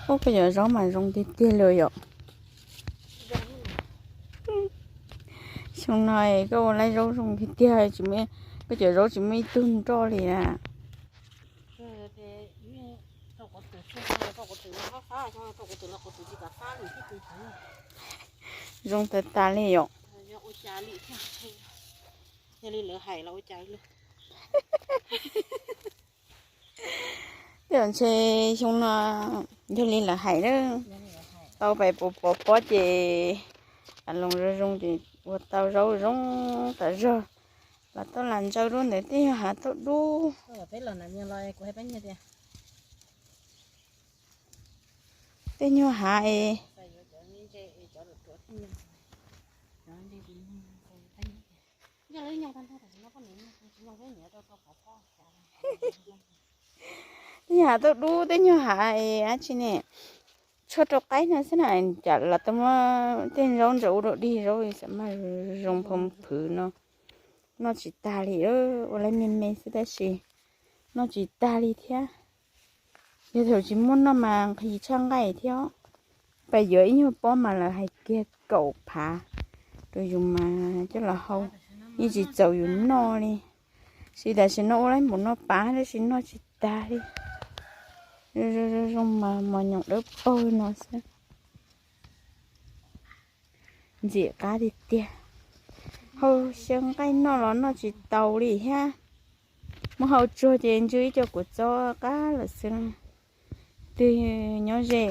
Ub, koj cov zaub mas zoo tiag tiag li yom. Xyoo no koj ua lawv zaub zoo tiag tiag, koj cov zaub tsis muaj ib tug nroj li na. Zoo tas tas li yom. Tej zaum ntshe xyoo no yog li lawv hais na, tau pais pov pob ces loos zoo zoo ces ua tau zaub zoo tas zog. Los tau lam ntsaws dua ntawd tej nyuag hav tau dub. Tej nyuag hav es tej nyuag hav tau dub, tej nyuag hav es dab tsi ne, tshuaj rau qaib no xwb na. Cas los tau muab tej zaub ntsaws ua rau dig zaub xav mas zoo phoo phwv no. Noj tsis tag li, ua lawv me me xwb tab sis noj tsis tag li thiab. Yog thaum tsis muaj noj mas nqhis tshaj nqaij thiab. Pais yuav ib nyuag pob mas lawv hais kiag kaum phav rau yus mas coj los hau, yeej tsis txaus yus noj li. Sis tam sim no ua lawv npaum no pab tab sis noj tsis tag li. Zoo mas mos nyoos dawb paug no xwb. Ntxim qab tiag tiag. Hau xyaw nqaij noj los noj tsis tau li thiab. Muab hau tsuag ces ntsw ib co kua txob qab lawm xwb. Twg nyob ze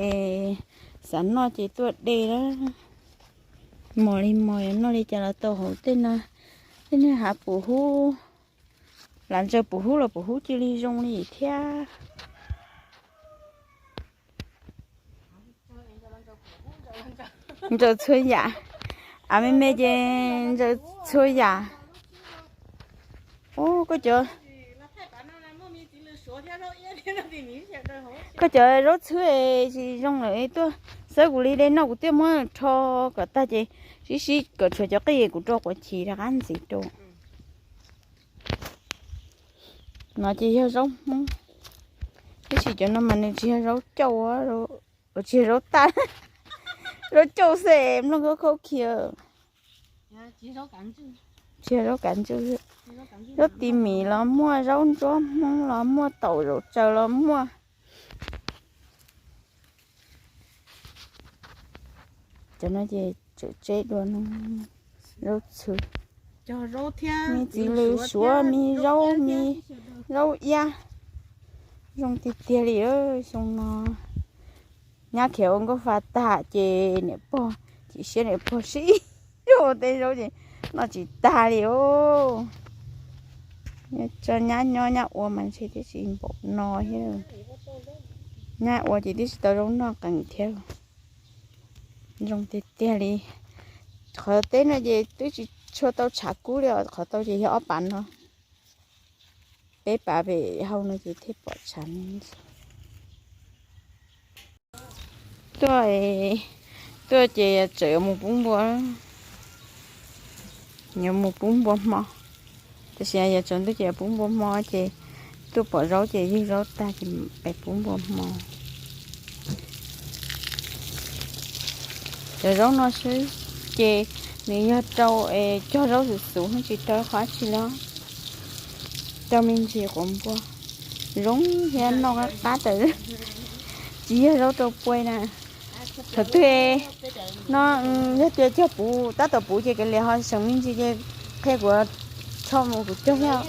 xav noj ces tuaj de lawm. Mos li mos, noj li cas los tau hauv tej no. Tej niag hav pum hub, lam ntsaws pum hub los pum hub cia li zoo li thiab. Ntsaws txhua yam, av me me ces ntsaws txhua yam. Ub, koj cov, koj cov zaub txhwb tsis zoo lawm, tuaj xawb kuv li de noj kuv thiaj muab rho kom tag ces sib sib kom tshuav cov qij kuv rau quav chim rov qab ntxiv rau. No ces yog zaub Hmoob, tab sis cov no mas nws tsis yog zaub cauj, tsis yog zaub taj, zaub cauj xwb mloog khaub khaub khiv. Tsis yog zaub kav ntswj, zaub ti mis los muaj, zaub ntsuab Hmoob los muaj, taum zaum tsaws los muaj. Cov no ces tseem tseb dua no, zaub txhwb, me txiv lws suav, me zaub, me zaub iab, zoo tiag tiag li xyoo no. Nyab khiav ua nkauj fa tag ces niam pog chim siab, niam pog sib yuav tej zaub ces noj tsis tag li os. Tso nyab nyob nyab ua mas ntshe twb tsis npaum no thiab. Nyab ua ces twb tsis tau zaub noj qees thiab. Zoo tiag tiag li. Qhov teb no ces twb tsis tshua tau tshav kub li os, qhov tau ces yog ob pav no. Peb pav pem hau no ces thiaj pom tshav. Tuaj, tuaj ces tseem yuav mus pub npua, yuav mus pub npua hmo. Tam sim no yuav tsaus ntuj ces yuav pub npua hmo ces tuaj pom zaub ces ywg zaub tag ces pais pub npua hmo. Cov zaub no xwb ces nws yog rau es cog zaub xwm xuv, tsis rau qhov tsi li. Rau me ntsis quav npua zoo thiab noj qab qab tawm, tsis yog zaub rau puab na. Thaum twg no yog tias cog puv, tab tom puv ces kav liam ho seem me ntsis ces qhia kuv, tso mus kuv cog thiab.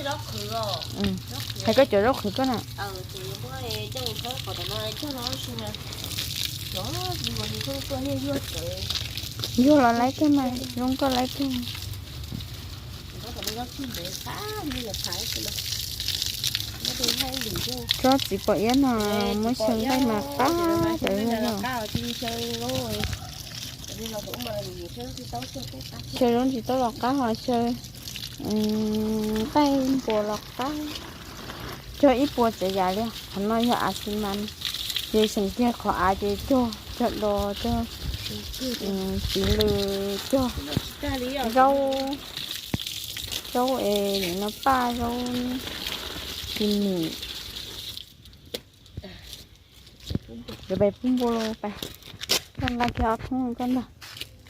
Hais koj cov zaub qhwv koj na. Yuag los laib kawg mas, zoo koj laib kawg. Tsob txiv pom iab no muab xyaw nqaij mas qab tawm los. Xyaw zaub ntsis taub los qab, ho xyaw nqaij npua los qab. Cog ib puas tsav yam li. Qhov no yog av xi mas, ces seem kiag qhov av ces cog, cog do, cog txiv lws, cog zaub, zaub es nim no paj zaub ti nim. Yuav pais pub npua los pais. Koj nqa kiag ob thoob koj ntag.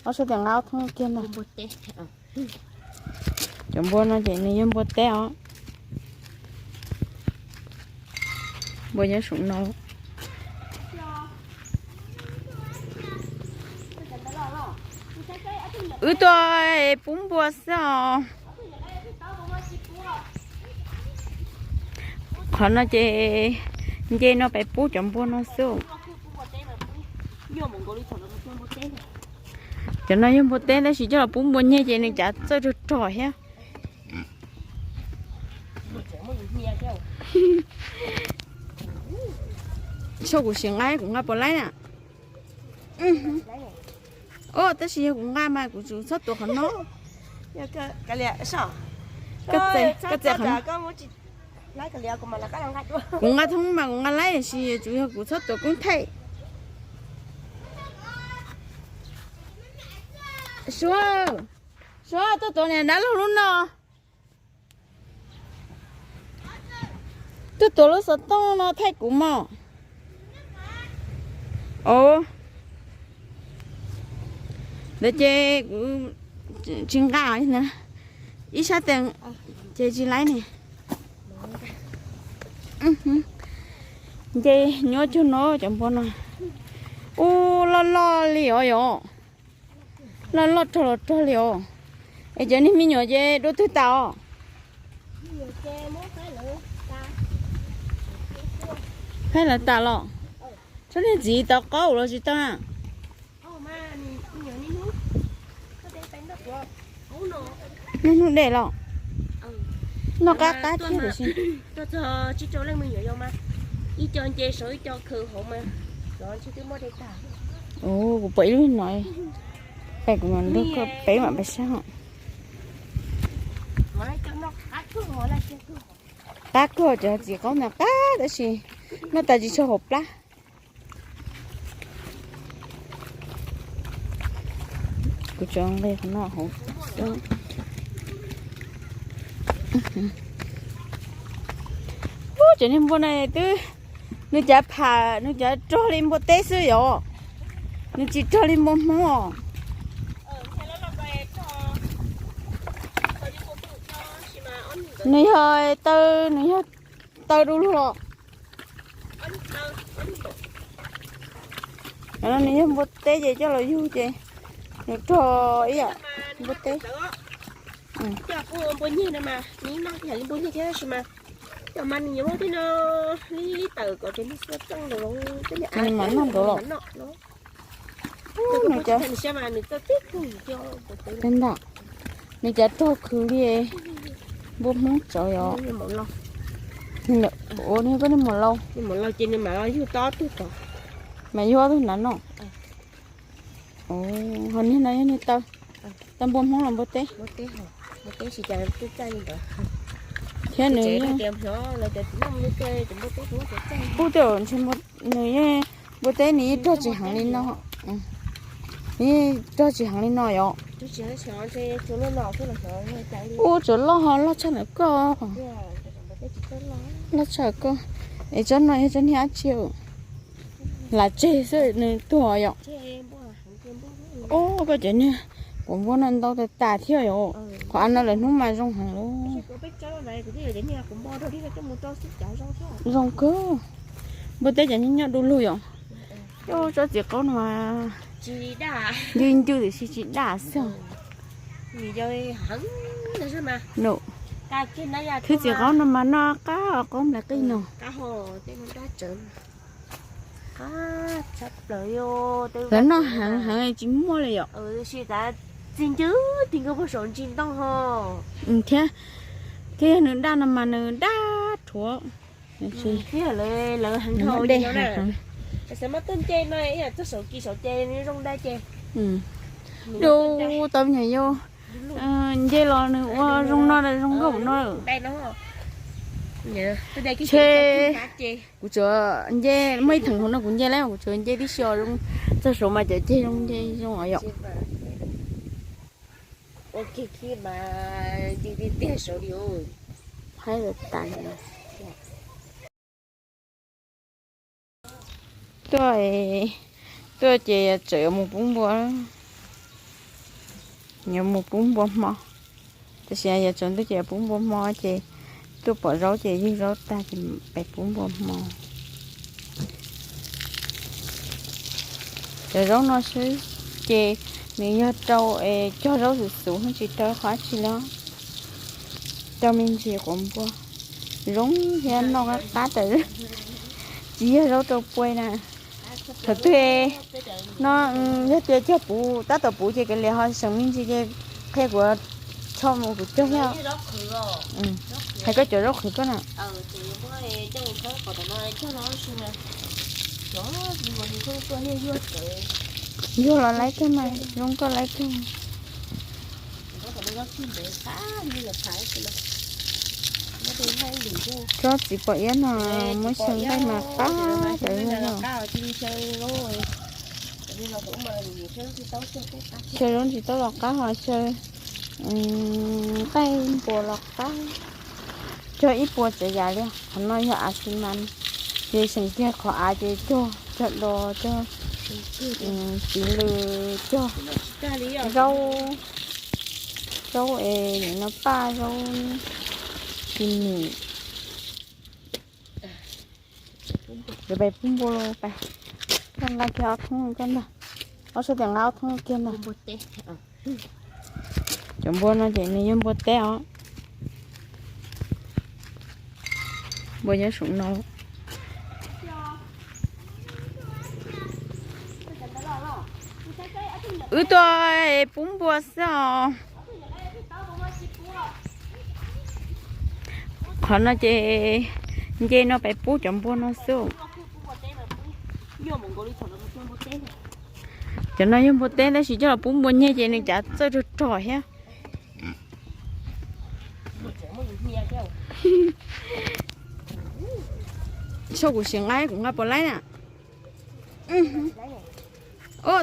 Ob sab tias nqa ob thoob kiag ntag. Cov npua no ces nws yog npua teb os. Npua nyob saum no. Wb tuaj pub npua xwb os. Qhov no ces nce no pais pub cov npua no xwb. Cov no yog npua teb tab sis coj los pub npua nyeg ces nws cav txawj rog rog thiab. Tshuav kuv sim nqa, kuv nqa puas laib na? Tab sis yog kuv nqa mas kuv tsum txhob tuav qhov no. Kuv nqa thoob mas kuv nqa laib, tiam sis yuav tsum yog kuv txhob tuav koob thaij. Suav, Suav, tuaj tuav niam dab laug lub no. Tuaj tuav lub xov tooj no thaij kuv mog. Os, ntawd ces kuv tsis nqa na, ib sab tes ces tsis laib ne. Nce nyuaj cuag no cov npua no. Ub, loj loj li os yom. Loj loj rog los rog li os. Es cov niag me nyuam ces dua twg tas os? Faib lawv tas los? Tsob niag txiv tau qaub los tsis tau na? Hnub hnub dej los? Noj qab qab thiab tiam sis. Ib co nce saud ib co khaws hauv mas, los ntshe twb muab de tag. Kuv pom ib lub no, peb mam pais sab hauv. Qab kawg, cov txiv qaub ntawd qab tab sis noj tas tsis tshua hauv plab. Kuv tsuas nqis qhov no hauv. Ub, cov niag npua no twb, nws cav pham nws cav rog li npua teb xwb yom. Nws tsis rog li npua Hmoob os. Nws yog taw, nws yog taw du lug los. Nws yog npua teb ces coj los yug ces nws rog ib yam npua teb. Cov npua nyeg no mas nws noj yam li npua nyeg thiab tab sis mas cov mas nws yuav muab tej no li tawm kom tias nws xua txeej los tej niag av mas noj nrov los. Nws cav rog khwv li npua Hmoob tsawv yom. Ua niag koj niag maum laus, ces nws mam yug tau ob tug tod, mas yug ob tug nrad no. Ho niag no yog niag taw, taw npua Hmoob los npua teb. Thiab nws ub, tej ntshe nws yeej npua teb nws yeej rog tsis heev li no. Nws yeej rog tsis heev li no yom. Ub, tsuas loj ho loj tshaj ntawm koj. Loj tshaj koj. Es tsob no yog tsob niag dab tsi? Lam tseg xwb nws tuag yom. Ub, koj cov niag kuv npua no ntau tas tas thiab yom. Qhov av no lawm hnub mas zoo heev lawm. Zoo kawg. Npua teb cov nyob nyob du lug yom. Coj tsob txiv qaub no mas ncw ncw tiam sis tsis daj xwb. Thwb txiv qaub no mas noj qab qaub nplaim qij no. Lawv noj heev heev tsis muaj li yom. Thiab, thiab yog nws daj no mas nws daj rhuav. Du tau me nyuam yaus nce los nws ua zoo no zoo nkauj no. Ntshe kuv tsuas nce muaj ib theem hauv no kuv nce lawm, kuv tsuas nce tib si os, txog saud mas cov ceg zoo nce zoo os yom. Haib tas. Tuaj, tuaj ces tseem yuav mus pub npua, yuav mus pub npua hmo. Tam sim no yuav tsaus ntuj ces yuav pub npua hmo ces tuaj pom zaub ces ywg zaub tag ces peb pub npua hmo. Cov zaub no xwb ces nws yog rau es cog zaub xum xum tsis rau qhov tsi li. Rau me ntsis quav npua zoo thiab noj qab qab tas. Tsis yog zaub rau puai na. Thaum twg no yog tias cog puv tab tom puv ces kav liam ho seem me ntsis ces qhia kuv, tso mus kuv cog thiab. Hais koj cov zaub qhwv koj na. Yuag los laib kawg mas, zoo koj laib kawg. Tsob txiv pom iab no muab xyaw nqaij mas qab tawv. Xyaw zaub ntsis taub los qab, ho xyaw nqaij npua los qab. Cog ib puas tsav yam li. Qhov no yog av xi mas, ces seem kiag qhov av ces cog, cog do, cog txiv lws, cog zaub, zaub es nim no paj zaub tsis nim. Yuav pais pub npua los pais. Koj nqa kiag ob thoob koj ntag. Ob sab tias nqa ob thoob kiag ntag. Cov npua no ces nws yog npua teb os. Npua nyob saum no. Wb tuaj pub npua xwb os. Qhov no ces nce no pais pub cov npua no xwb. Cov no yog npua teb tab sis coj los pub npua nyeg ces nws cav txawj rog rog thiab. Saib kuv sim nqa, kuv nqa puas laib na.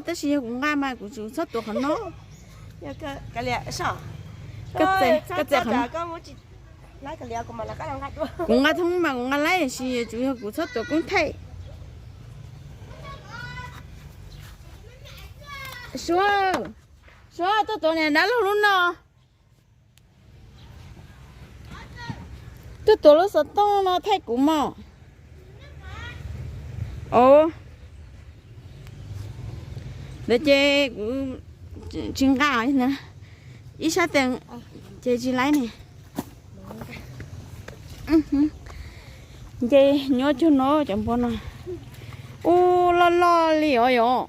Tab sis yog kuv nqa mas kuv tsum txhob tuav qhov no. Koj txav qhov no. Kuv nqa thoob mas kuv nqa laib, tiam sis yuav tsum yog kuv txhob tuav koob thaij. Suav, Suav, tuaj tuav niam dab laug lub no. Tuaj tuav lub xov tooj no thaij kuv mog. Os, ntawd ces kuv tsis nqa na, ib sab tes ces tsis laib ne. Nce nyuaj cuag no cov npua no. Ub, loj loj li os yom.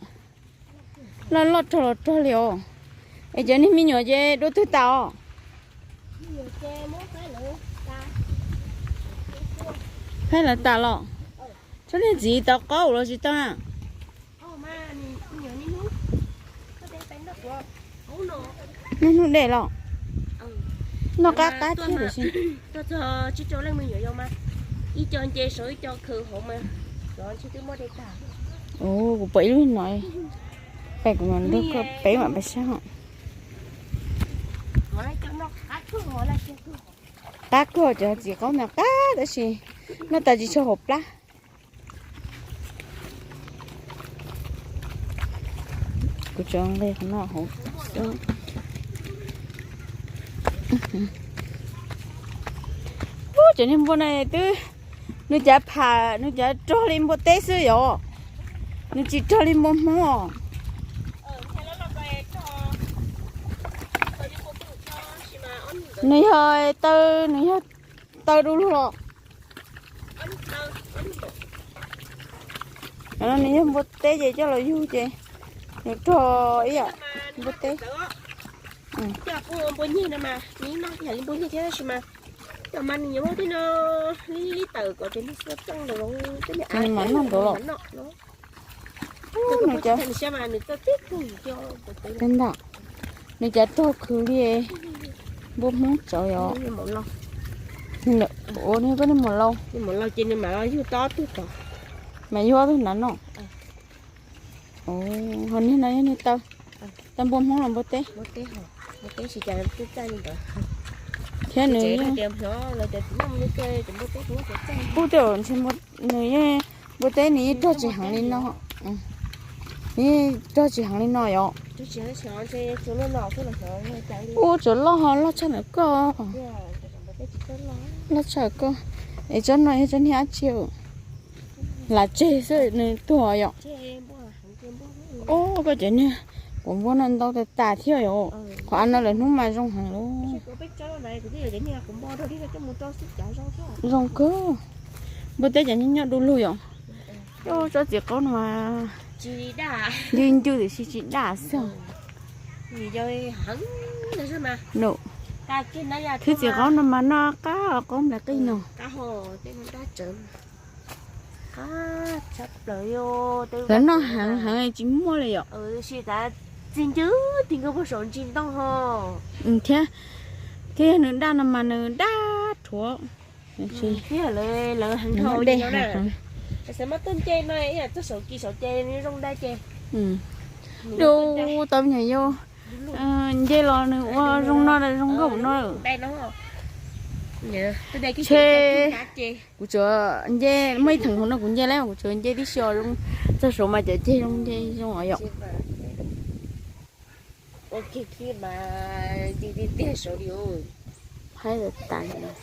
Loj loj rog los rog li os. Es cov niag me nyuam ces dua twg tas os? Phaib lawv tas los? Tsob niag txiv tau qaub los tsis tau na. Noj hnub dej los? Noj qab qab thiab tiam sis. Kuv pom ib lub no, peb kuv mam nrog koj peb mam pais saib os. Qab kawg, cov txiv qaub ntawd qab tab sis noj tas tsis tshua hauv plab. Kuv tsuas nqis qhov no hauv xwb. Ub, cov niag npua no twb, nws cav pham, nws cav rog li npua teb xwb yom. Nws tsis rog li npua Hmoob os. Nws yog taw, nws yog taw du lug los. Nws yog npua teb ces coj los yug ces nws rog ib yam npua teb. Nws mam noj nraud los. Nws cav rog khwv li npua Hmoob tsawv yom. Ua niag koj niag maum laus, mas yug ob tug nrad no. Ho niag no yog niag taw, taw npua Hmoob los npua teb. Thiab nws yeej, kuj tej ntshe nws yeej Npua teb nws yeej rog tsis heev li no. Nws yeej rog tsis heev li no yom. Ua tsuav loj ho loj tshaj ntawm koj. Loj tshaj koj. Es tsob no yog tsob niag dab tsi? Lam tseg xwb nws tuag yom. Ub, koj cov niag kuv npua no ntau tas tas thiab yom. Qhov av no lawm hnub mas zoo heev lauj. Zoo kawg. Npua teb cov nyob nyob du lug yom. Tsob txiv qaub no mas ncw ncw tiam sis tsis daj xwb. Thwb txiv qaub no mas noj qab qaub nplawg qij no. Lawv noj heev heev tsis muaj li yom. Thiab, thiab nws daj no mas nws daj rhuav. Du tau me nyuam yau nce los nws ua zoo no zoo nkauj no. Ntshe kuv tsuas nce muaj ib theem hauv no kuv nce lawm, kuv tsuas nce tib si os. Txog saud mas cov ceg zoo nce zoo os yom. Haib tas tas.